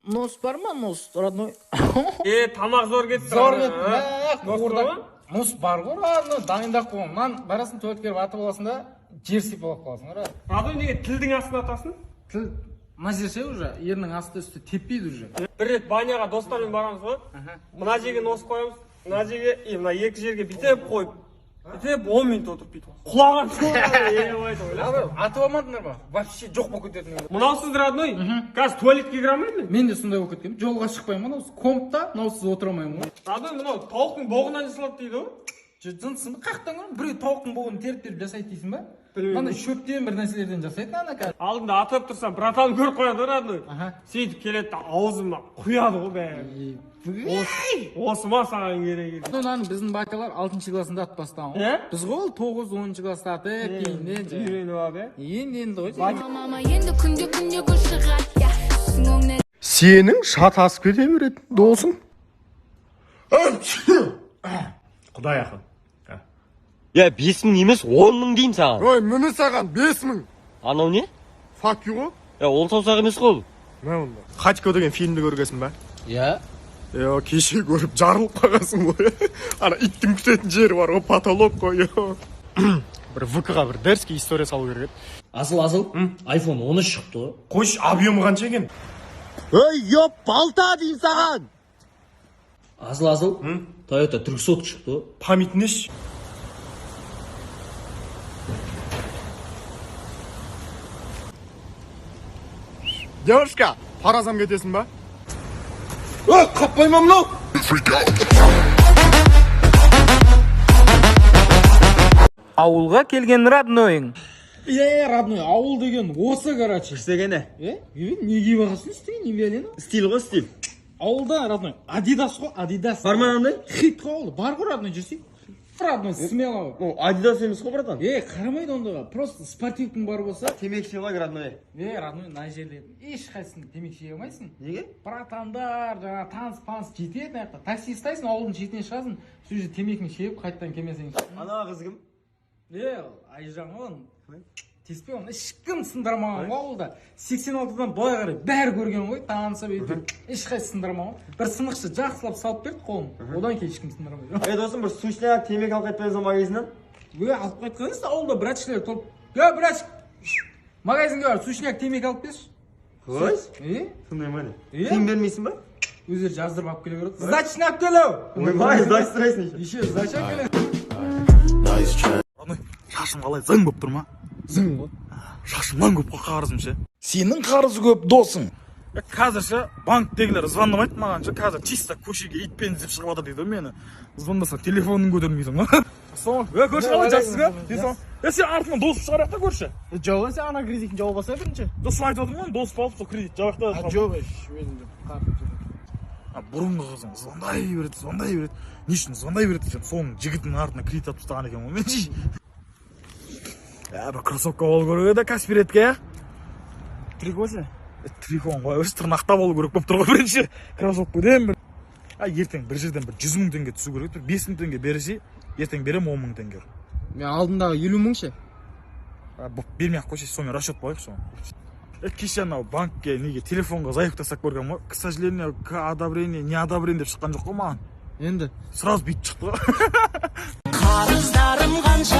Нос бар ма, нос, родной? Е, тамақ зор кетті. Зор кетті. Мә, Нос бар қуырдақ. ма? Нос бар ғой, родной, дайындап қойған. Мынаны барасың, туалетке кіріп атып аласың да, жер сипалап қаласың ғой. Родной, неге тілдің астына атасың? Тіл мына жер ше, уже ерінің асты үсті теппейді уже. Бір рет баняға достармен барамыз ғой. Мына жерге нос қоямыз, мына жерге, и мына екі жерге бүйтіп қойып, бүйтіп 10 минут отырып бүйтіп. Құлаған. Е, ойлашы. Атып алмадыңдар ма? Вообще жоқ болып кететін. Мынаусыз, родной, қазір туалетке кіре алмаймын мен. Мен де сондай болып кеткенмін. Жолға шықпаймын, мынау компта мынаусыз отыра алмаймын ғой. Родной, мынау тауықтың боғынан жасалады дейді ғой. Жынсың ба? Қаяқтан көрдің? Біреу тауықтың боғын теріп теріп жасайды дейсің ба? Білмеймін. Мынандай шөптен бір нәрселерден жасайды ана қазір. Алдында атып тұрсам, братан көріп қояды ғой, родной. Аха. Сөйтіп келеді да аузыма құяды ғой бәрін. Осы ма саған керек еді? Мынаны біздің бакалар 6 классында атып бастаған ғой. Иә? Біз ғой ол 9-10 класста атып, кейіннен жаңағы. Үйреніп алып, иә? Енді енді ғой. Мама енді күнде күнде гүл шығады, я түсің. Сенің шатасып кете беретін досың. Құдай ақы. Я 5000 емес, 10 000 деймін саған. Ой, міне саған 5000. Анау не? Fuck you ғой. Я ол саусақ емес қой ол. Мә онда. Хатико деген фильмді көргенсің ба? Иә. Е, кеше көріп жарылып қалғансың ғой. Ана иттің күтетін жері бар ғой, потолок қой. Бір ВК-ға бір дерзкий история салу керек еді. Асыл, асыл, iPhone 13 шықты ғой. Қойшы, объемы қанша екен? Ей, ёп, балта деймін саған. Асыл, асыл, Toyota 300 шықты ғой. Память неш? Девушка, паразам кетесің ба? Ей, қаппай ма мынау? Ауылға келген роднойың. Е, родной, ауыл деген осы, короче. Істегені. Е, не киіп алғансың үстіңе, не бәлені? Стиль ғой, стиль. Ауылда, родной, Адидас қой, Адидас. Бар ма андай? Хит қой ауылда. Бар ғой, родной, жүрсей. Родной, смело. О, Адидас емес қой, братан. Е, қарамайды ондайға. Просто спортивкаң бар болса, Темекі шегіп алайық, родной. е, родной, мына жерде ешқайсысын темекі шеге алмайсың. Неге? Братандар, жаңағы таныс паныс жетеді мына жақта. Такси ұстайсың, ауылдың шетіне шығасың, сол жерде темекіні шегіп қайтадан келмесең. Ана қыз кім? Е, Айжан ғой оны. Тиіспе оны, ешкім сындырмаған ғой ауылда. 86-дан былай қарай бәрі көрген ғой, танысып өйтіп. Ешқайсысы сындырмаған ғой. Бір сынықшы жақсылап салып берді қолын. Одан кейін ешкім сындырмайды. Ей, досым, бір сушняк, темекі алып қайтпаймыз ба магазиннен? Ө, алып қайтқан емес, ауылда братишкалар толып. Е, братишк, магазинге барып сушняк темекі алып берші. Қойш. Е, Сондай ма не? Е? Тиын бермейсің ба? Өздері жаздырып алып келе береді. Сдачаны алып кел ау. Ойбай, сдача сұрайсың еще. Еще сдача алып келе. Шашым қалай, зың болып тұр ма? Зың ғой. Шашымнан көп қой қарызым ше. Сенің қарызы көп досың. Е, қазір ше банктегілер звондамайды маған ше, қазір чисто көшеге итпен іздеп шығып жатыр дейді ғой мені. Звондаса телефонын көтермейсің ғой. Ассалаумағалейкум. Е, көрші, қалай, жақсысыз ба? Денсаулық. Е, сен артыңнан дос шығарайық та, көрші. Жоқ, сен ана кредитін жауып алсай бірінші. Жоқ, соны айтып отырмын ғой, дос болып сол кредит жабайық та. Жоқ, өзім А, бұрынғы қызым звондай береді, звондай береді. Не үшін звондай береді десем, соның жігітінің артына кредит алып тастаған екен ғой мен ше. Ә, бір кроссовка болу керек еді Каспи редке, иә? Трико ше? Трикон қоя берші, тырнақта болу керек болып тұр ғой бірінші кроссовкадан бір. А, ертең бір жерден бір 100 000 теңге түсу керек, бір 5000 теңге берсе, ертең беремін 10 000 теңге. Мен алдымдағы 50 000 ше. А, боп, бермей ақ қойшы, сонымен расчет болайық соны. Е, кеше анау банкке неге телефонға заявка тастап көргенмін ғой, к сожалению, к одобрение, не одобрение деп шыққан жоқ қой маған. Енді Сразу бүйтіп шықты ғой. Қарыздарым қанша?